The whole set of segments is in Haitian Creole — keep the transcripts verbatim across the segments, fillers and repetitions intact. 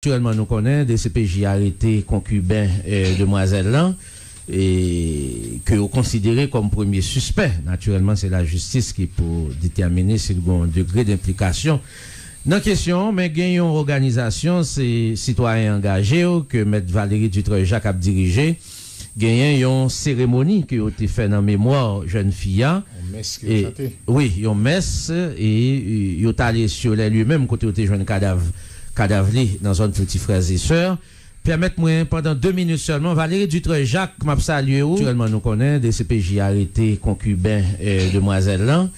Natirèlman, nou konnen D C P J arete konkiben, eh, demwazèl lan, e ke yo konsidere kòm premye sispè. Natirèlman, se lajistis ki pou detèmine si l gen yon degre denplikasyon nan kesyon an, men gen yon òganizasyon, se Sitwayen Angaje yo, ke Mèt Valéry Dutreuil Jacques ap dirije, genyen yon seremoni ke yo te fè nan memwa jèn fi a. Yon mès ke yo chante. Wi, yon mès, e, e, yo t ale sur les lieux menm kote yo te jwenn kadav, kadav li nan zòn Petit Frères et Sœurs. Pèmèt mwen, pandan de minit sèlman, Valéry Dutreuil Jacques, m ap salye ou. Natirèlman, nou konnen D C P J arete konkiben, eh, demwazèl lan,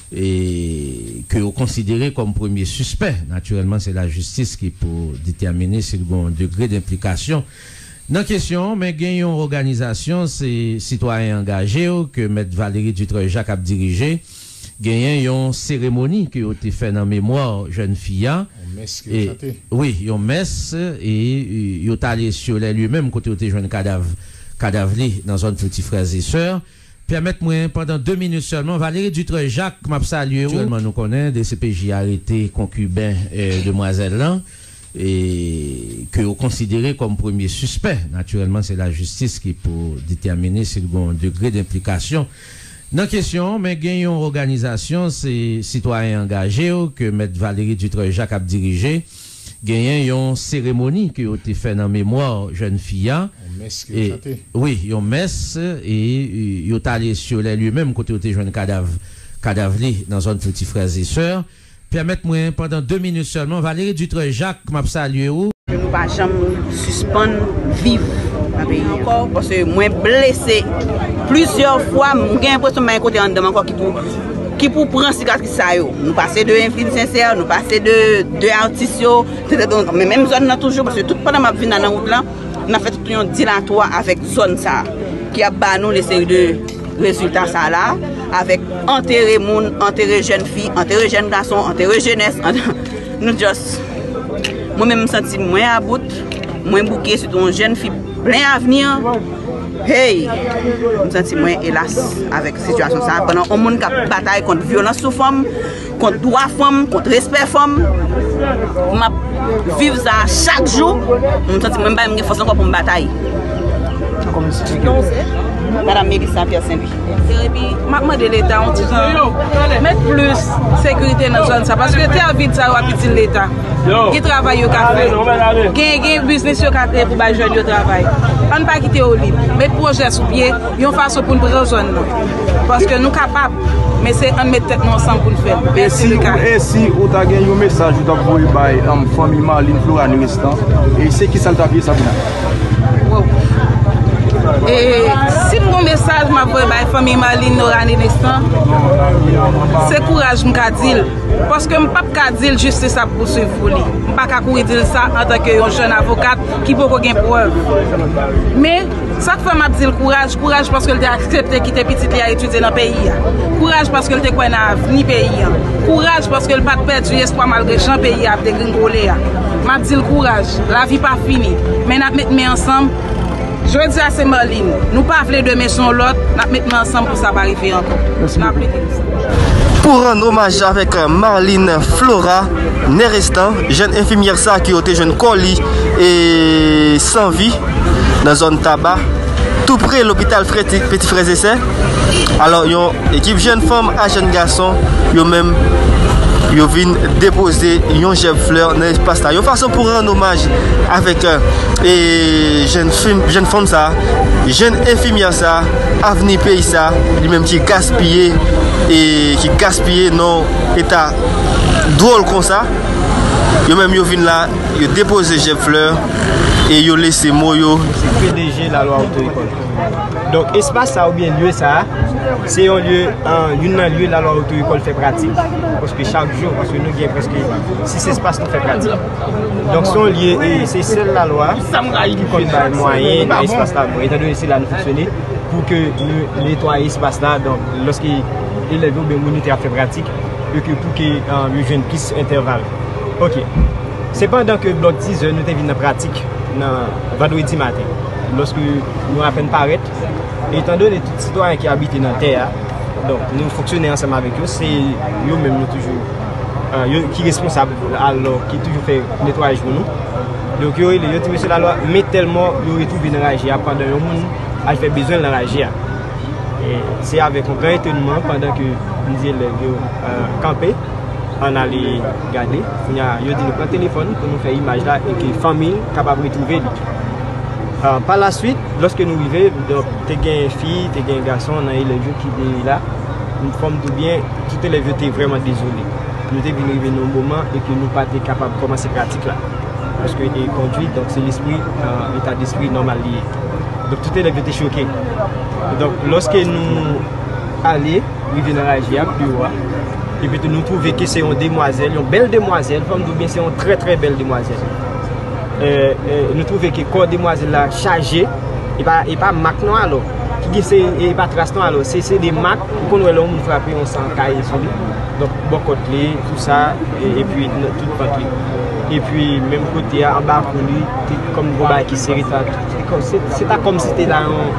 e ke yo konsidere kòm premye sispè. Natirèlman, se lajistis ki pou detèmine si l gen yon degre denplikasyon nan kesyon an, men gen yon òganizasyon, se Sitwayen Angaje yo, ke Mèt Valéry Dutreuil Jacques ap dirije, genyen yon seremoni ke yo te fè nan memwa jèn fi a. Yon mès ke yo chante. Wi, yon mès, e, e, yo t ale sur les lieux menm kote yo te jwenn kadav, kadav li nan zòn Petit Frères et Sœurs. Pèmèt mwen, pandan de minit sèlman, Valéry Dutreuil Jacques, m ap salye ou. Natirèlman, nou konnen D C P J arete konkiben, eh, demwazèl lan, e ke yo konsidere kòm premye sispè. Natirèlman, se lajistis ki pou detèmine si l gen yon degre denplikasyon nan kesyon an, men gen yon òganizasyon, se Sitwayen Angaje yo, ke Mèt Valéry Dutreuil Jacques ap dirije, genyen yon seremoni ke yo te fè nan memwa jèn fi a. Yon mès ke yo chante. Wi, yon mès, e, e, yo t ale sur les lieux menm kote yo te jwenn kadav, kadav li nan zòn Petit Frères et Sœurs. Pèmèt mwen, pandan de minit sèlman, Valéry Dutreuil Jacques, m ap salye ou. Nou pa janm sispann viv nan peyi ankò, paske mwen blese plizyè fwa, m gen enpresyon m pa gen kote anndan m ankò ki pou, ki pou pran sikatris sa yo. Nou pase de Infini Sincère, nou pase de, de atis yo, men menm zòn nan toujou, paske tout pandan m ap vin la nan wout lan, n ap fè tout yon dilatwa avèk zòn sa a, ki ap ba nou le seri de rezilta sa la, avèk antere moun, antere jèn fi, antere jèn gason, antere jenès, ant-, nou just, mwen menm m santi mwen about, mwen bouke, sitou yon jèn fi plen avni. Hey, m santi mwen elas avèk sitiyasyon sa a, pandan yon moun k ap batay kont vyolans sou fanm, kont dwa fanm, kont respè fanm. M ap viv sa a chak jou. M santi mwen menm pa menm gen fòs ankò pou m batay. Madanm Melissa Pierre Saint-Louis. Epi, m ap mande Leta yon ti jan, met plis sekirite nan zòn sa, paske tè vid sa yo ap itil Leta. Gen travay yo ka fè. Gen, gen biznis yo ka kreye pou bay jèn yo travay. Ann pa kite yo lib. Met pwojè sou pye, yon fason pou n pran zòn nan. Paske nou kapab, men se ann met tèt nou ansanm pou n fè l. E si, e si ou ta gen yon mesaj ou t ap voye bay, um, fanmi Marline Flora Nerestan, e se ki sa l t ap ye, Sabrina? Wow. E si m gon mesaj m ap voye bay fanmi Marline Flora Nerestan, se kouraj m ka di l. Paske m p ap ka di l jistis ap pouswiv pou li. M pa ka kouri di l sa antanke yon jèn avokat ki poko gen prèv. Men, sa k fè m ap di l kouraj, kouraj paske l te aksepte kite pitit li a etidye nan peyi a. Kouraj paske l te kwè nan avni peyi a. Kouraj paske l pa t pèdi espwa malgre jan peyi a ap degringole a. M ap di l kouraj, lavi pa fini, men n ap met men ansanm. Jodi a se Marline. Nou pa vle demen se yon lòt, n ap met men ansanm pou sa pa rive ankò. N ap lite pou sa. Pou rann omaj avèk Marline Flora Nerestan, jèn enfimyè sa ki yo te jwenn kò li e san vi nan zòn Taba, tou pre lopital Frè-, Petit Frères et Sœurs. Alò, yon ekip jèn fanm a jèn gason, yo menm, yo vin depoze yon jèb flè nan espas la. Yon fason pou rann omaj avèk, e, jèn fi-, jèn fanm sa, jèn enfimyè sa, avni peyi sa, li menm ki gaspiye, e ki gaspiye nan eta dwòl konsa. Yo menm yo vin la, yo depoze jèb flè, e yo lese mo yo. Se P D G Lalwa Oto Ekòl. Donk, espas sa oubyen lye sa, se yon lye, an, youn nan lye Lalwa Oto Ekòl fè pratik. Paske chak jou, paske nou gen prèske sis espas nou fè pratik. Donk, se yon lye, e se sèl lalwa ki konn bay mwayen nan espas la. Bon, etandone se la nou fonksyone, pou ke nou netwaye espas la, donk, lòske elèv yo oubyen moun yo te ap fè pratik, yo ke pou ke, an, yo jwenn plis entèval. Ok. Se pandan ke blòk diz è nou te vin nan pratik nan vandredi maten, lòske nou apèn parèt, etandone tout sitwayen ki abite nan tè a, donk, nou fonksyone ansanm avèk yo, se yo menm nou toujou, euh, yo ki responsab, alò, ki toujou fè netwayaj pou nou. Donk yo rele, yo di mesye lalwa, men tèlman yo retwouve nan raje a pandan yon moun al fè bezwen l nan raje a. E se avèk yon gran etonnman pandan ke m di elèv yo kanpe, ann ale gade. Kounye a yo di nou pran telefòn pou nou fè imaj la e ke fanmi l kapab retwouve li. Palaswit, lòske nou rive, donk te gen fi, te gen gason nan elèv yo ki te la. Fò m di w byen, tout elèv yo te vrèman dezole. Nou te vin rive nan yon moman e ke nou pa te kapab kòmanse pratik la. Paske e kondwit, donk se lespri, eta despri nòmal li ye. Donk tout elèv yo te choke. Donk lòske nou ale, rive nan raje a, pi wo a, epi tou nou twouve ke se yon demwazèl, yon bèl demwazèl, fò m di w byen se yon trè trè bèl demwazèl. Nou twouve ke kò demwazèl la chaje, e pa, e pa mak non alò, ki gen se, e pa tras non alò, se, se de mak, ou konn wè lè yon moun frape yon san kaye sou li. Donk bò kòt li, tou sa, epi tout vant li. Epi menm kote a, anba kou li, te kòm gon bagay ki sere ta, se ta kòmsi te ta yon,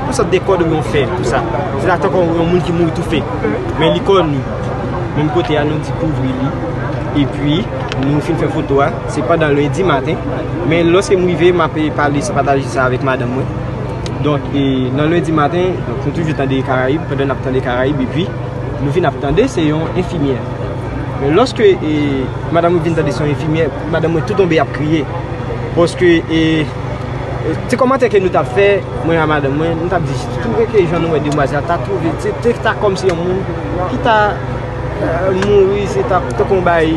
yon sòt de kòd oubyen yon fè, tou sa. Se ta tankou yon moun ki mouri toufe. Men li kòni. Menm kote a, nou di kouvri li. Epi nou fin fè foto a, se pandan lendi maten. Men lòske m rive, m ape pale sa, pataje sa avèk madanm mwen. Donk nan lendi maten, donk nou toujou tande Karayib, pandan n ap tande Karayib, epi nou vin ap tande se yon enfimyè. Men lòske madanm mwen vin tande se yon enfimyè, madanm mwen tou tonbe ap kriye. Paske ti kòmantè ke nou t ap fè, mwen a madanm mwen, nou t ap di, twouve ke jan nou wè demwazèl la, ta twouve, se te ta kòmsi yon moun ki ta mouri, se ta tankou yon bagay,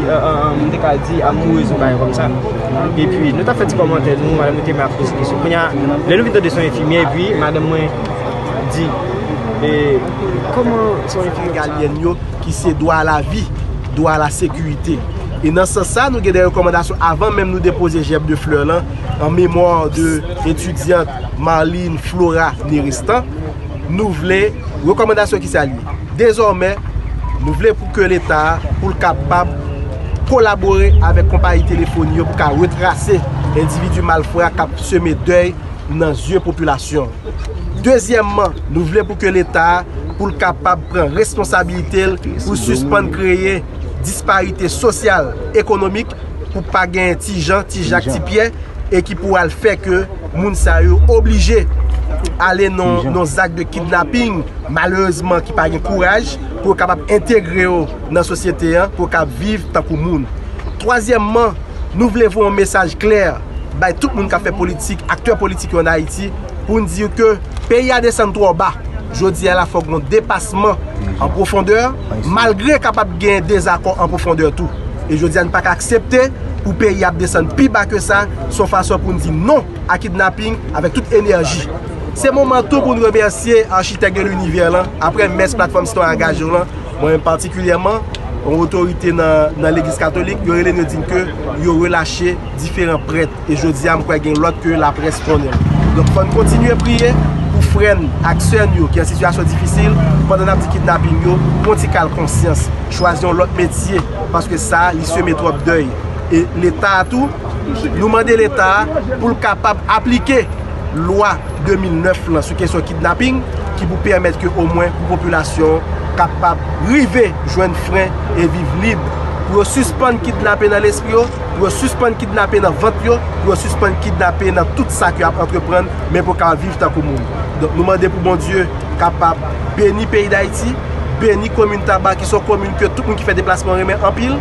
m te ka di, amourez, yon bagay kòmsa. Epi nou t ap fè ti kòmantè, nou, madanm mwen te met ap poze kesyon. Kounye a, lè nou vin tande se yon enfimyè, epi madanm mwen di, e kòman se yon enfimyè kòmsa? Regalyèn yo, ki se dwa a lavi, dwa a la sekirite. E nan sans sa, nou gen de rekòmandasyon avan menm nou depoze jèb de flè lan an memwa de etidyant Marline Flora Nerestan. Nou vle, rekòmandasyon ki sa li ye? Dezòmè, nou vle pou ke Leta, pou l kapab kolabore avèk konpayi telefoni yo pou ka retrase endividi malfra k ap seme dèy nan zye popilasyon. Dezyèmman, nou vle pou ke Leta, pou l kapab pran responsabilite l, pou l sispann kreye disparite sosyal, ekonomik, pou pa gen ti Jan, ti Jak, ti Pyè, e ki pou al fè ke moun sa yo oblije ale nan, nan zak de kidnaping, malerezman ki pa gen kouraj pou yo kapab entegre yo nan sosyete an, pou yo kapab viv tankou moun. Twazyèmman, nou vle voye yon mesaj klè bay tout moun k ap fè politik, aktè politik yo ann Ayiti, pou n di ke peyi a desann twò ba. Jodi a la, fòk gen yon depasman an pwofondè, malgre kapab gen dezakò an pwofondè tou. E jodi a, n pa ka aksepte pou peyi a ap desann pi ba ke sa, se yon fason pou n di non a kidnaping avèk tout enèji. Se moman tou pou n remèsye Achitèk de Linivè lan, aprè mès Platfòm Sitwayen Angaje w lan, mwen menm patikilyèman, yon otorite nan, nan Legliz Katolik, yo rele n, yo di n ke yo relache diferan prèt. E jodi a, m kwè gen lòt ke laprès konnen. Donk, fò n kontinye priye pou frè n ak sè n yo ki an sitiyasyon difisil, pandan n ap di kidnaping yo, pran ti kal konsyans, chwazi yon lòt metye, paske sa, li seme twòp dèy. E Leta a tou, nou mande Leta a pou l kapab aplike lwa de mil nèf lan sou kesyon kidnaping, ki pou pèmèt ke omwen pou popilasyon kapab rive jwenn fren e viv lib, pou yo sispann kidnape nan lespri yo, pou yo sispann kidnape nan vant yo, pou yo sispann kidnape nan tout sa ke y ap antreprann, men pou yo kapab viv tankou moun. Donk, nou mande pou Bondye kapab beni peyi Dayiti, beni komin Taba, ki se yon komin ke tout moun ki fè deplasman renmen anpil,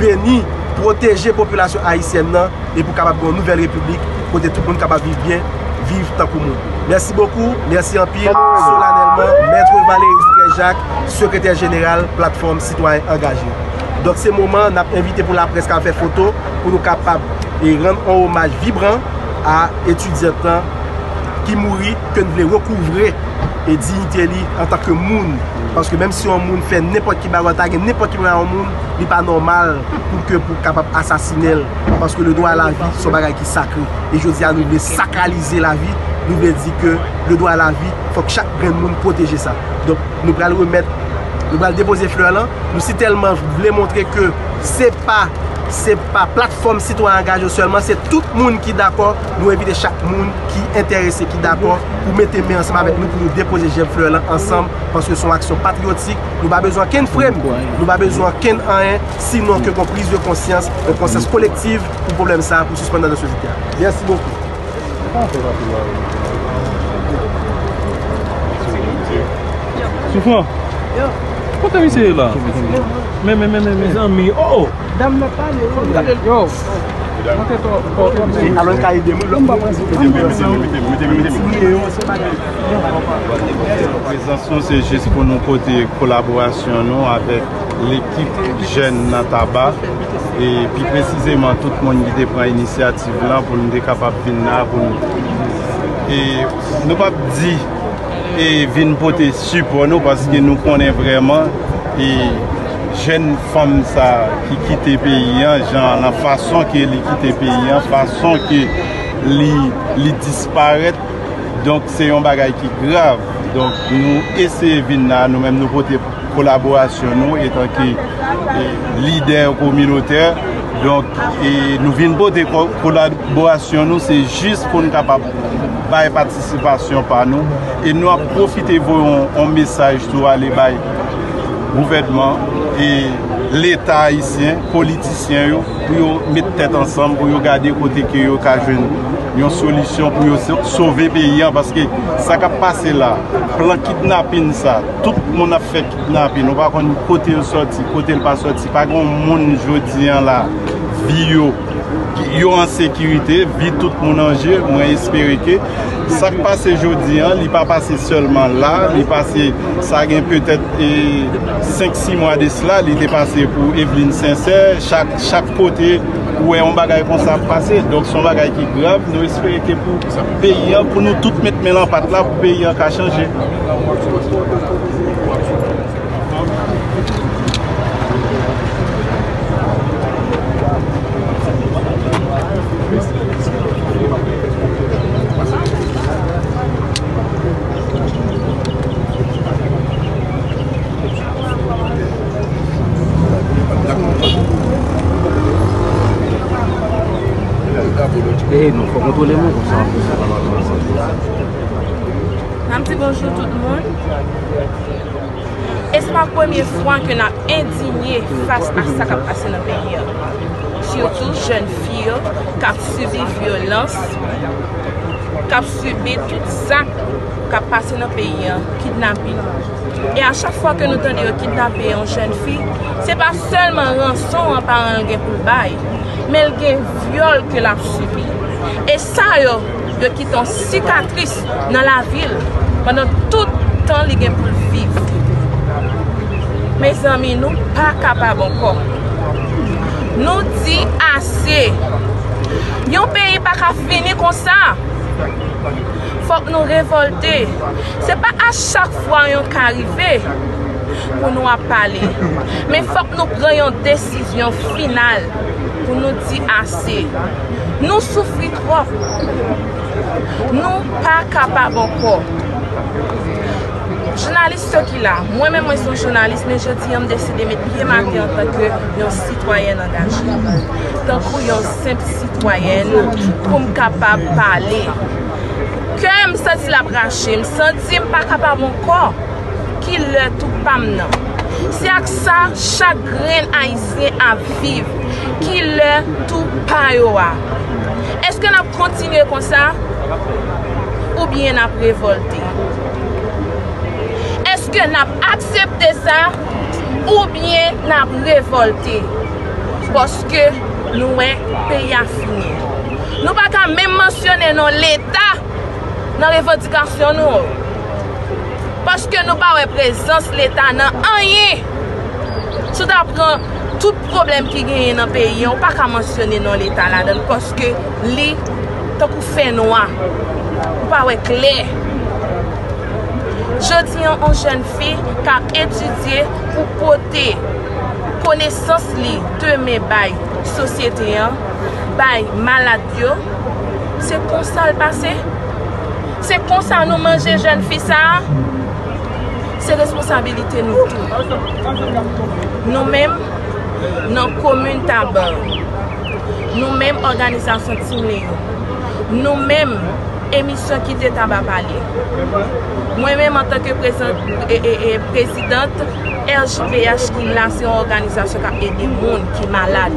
beni, pwoteje popilasyon ayisyèn nan, e pou kapab gen yon nouvèl repiblik kote tout moun kapab viv byen, viv tankou moun. Mèsi bokou, mèsi anpil, solanèlman, Mèt Valerius Pierre Jacques, sekretè jeneral Platfòm Sitwayen Angaje. Donk, se moman n ap envite pou laprès k ap fè foto, pou nou kapab e rann yon omaj vibran a etidyant lan ki mouri, ke n vle rekouvre e diyite li antanke moun. Paske menm si yon moun fè nenpòt ki bagay, ta gen nenpòt ki bagay yon moun, li pa nòmal pou ke pou kapab asasinen l. Paske le dwa a la vi se yon bagay ki sakre. E jodi a, nou vle sakralize lavi, nou vle di ke le dwa a la vi, fòk chak grenn moun pwoteje sa. Donk, nou pral remèt, nou pral depoze flè lan. Nou sitèlman vle montre ke se pa Se pa platfòm sitwayen angaje yo sèlman, se tout moun ki dakò. Nou envite chak moun ki enterese, ki dakò pou mete men ansanm avèk nou pou nou depoze jèb flè lan ansanm, paske se yon aksyon patriyotik. Nou pa bezwen kenn frem, nou pa bezwen kenn anyen, sinon ke gon priz de konsyans, yon konsyans kolektiv pou pwoblèm sa a, pou sispann nan sosyete a. Mèsi bokou. Soufran. Kote misye ye la? Men, men, men, men, men. Mezanmi, oh, oh. Dam nan pale, yo. Yo. Alon ka ede moun, lòm pa mwen. Prezans nou se jis pou nou pote kolaborasyon nou avèk lekip jèn nan Taba, e pi presizeman tout moun ki te pran inisyativ lan pou nou te kapab vin la, pou nou, e nou p ap di, e vin pote sipò nou, paske nou konnen vrèman, e jèn fanm sa ki kite peyi an, jan, nan fason ke li kite peyi an, fason ke li, li disparèt, donk se yon bagay ki grav. Donk nou eseye vin la, nou menm nou pote kolaborasyon nou etanke, e, lidè kominotè. Donk, e, nou vin pote ko-, kolaborasyon nou, se jis pou n kapab bay patisipasyon pa nou. E nou ap pwofite voye yon, yon mesaj tou ale bay gouvènman e Leta ayisyen, politisyen yo, pou yo met tèt ansanm, pou yo gade kote ke yo ka jwenn yon solisyon pou yo so-, sove peyi an, paske sa k ap pase la, plan kidnapin sa, tout moun ap fè kidnapin, nou pa konn kote l sòti, kote l pa sòti, pa gen yon moun jodi an la, vi yo, yo an sekirite, vi tout moun an je, mwen espere ke sa k pase jodi an, li pa pase sèlman la, li pase, sa gen petèt, e, senk, sis mwa de sila, li te pase pou Eveline Sincère, chak, chak kote ou wè yon bagay konsa ap pase. Donk, se yon bagay ki grav, nou espere ke pou peyi an, pou nou tout met men lan pat la, pou peyi an ka chanje. N ap di bonjou tout moun. E se pa premye fwa ke n ap endinye fas a sa k ap pase nan peyi a. Sitou jèn fi yo k ap sibi vyolans, k ap sibi tout zak k ap pase nan peyi a, kidnapin. E a chak fwa ke nou tande yo kidnape yon jèn fi, se pa sèlman ranson an paran l gen pou l bay, men l gen vyòl ke l ap sibi. E sa yo, yo kite yon sikatris nan lavi l pandan tout tan li gen pou l viv. Mezanmi, nou pa kapab ankò. Nou di ase. Yon peyi pa ka fini konsa. Fòk nou revòlte. Se pa a chak fwa yon ka rive pou nou ap pale. Men fòk nou pran yon desizyon final pou nou di ase. Nou soufri twòp. Nou pa kapab ankò. Jounalis yo ki la, mwen menm mwen se yon jounalis, men jodi an m deside met pye m atè antanke yon sitwayèn angaje. Tankou yon senp sitwayèn pou m kapab pale. Kè m santi l ap rache, m santi m pa kapab ankò. Ki lè tou pa m nan? Se ak sa chak grenn Ayisyen ap viv. Ki lè tou pa yo a? Èske n ap kontinye konsa? Oubyen n ap revòlte? Èske n ap aksepte sa? Oubyen n ap revòlte? Paske nou wè peyi a fini. Nou pa ka menm mansyone non Leta nan revandikasyon nou. Paske nou pa wè prezans Leta nan anyen. Si w ta pran tout pwoblèm ki genyen nan peyi an, ou pa ka mansyone non Leta ladan l, paske li tankou fènwa. Ou pa wè klè. Jodi an, yon jèn fi k ap etidye pou pote konesans li demen bay sosyete an, bay malad yo, se konsa l pase. Se konsa nou manje jèn fi sa a. Se responsabilite nou tou. Nou menm, Nan komin Taba, nou menm òganizasyon Ti Leyon, nou menm emisyon Kite Taba Pale, mwen menm antanke prezan- e- e- e- prezidant R J P H ki la, se yon òganizasyon k ap ede moun ki malad.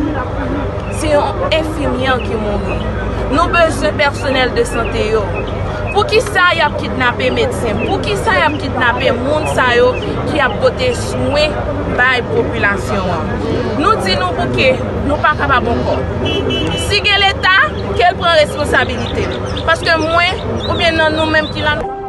Se yon enfimyè ki mouri. Nou bezwen pèsonèl de sante yo. Poukisa y ap kidnape medsen? Poukisa y ap kidnape moun sa yo ki ap pote swen bay popilasyon an? Nou di nou bouke, nou pa kapab ankò. Si gen Leta, ke l pran responsabilite l. Paske mwen, oubyen nan nou menm ki la, nou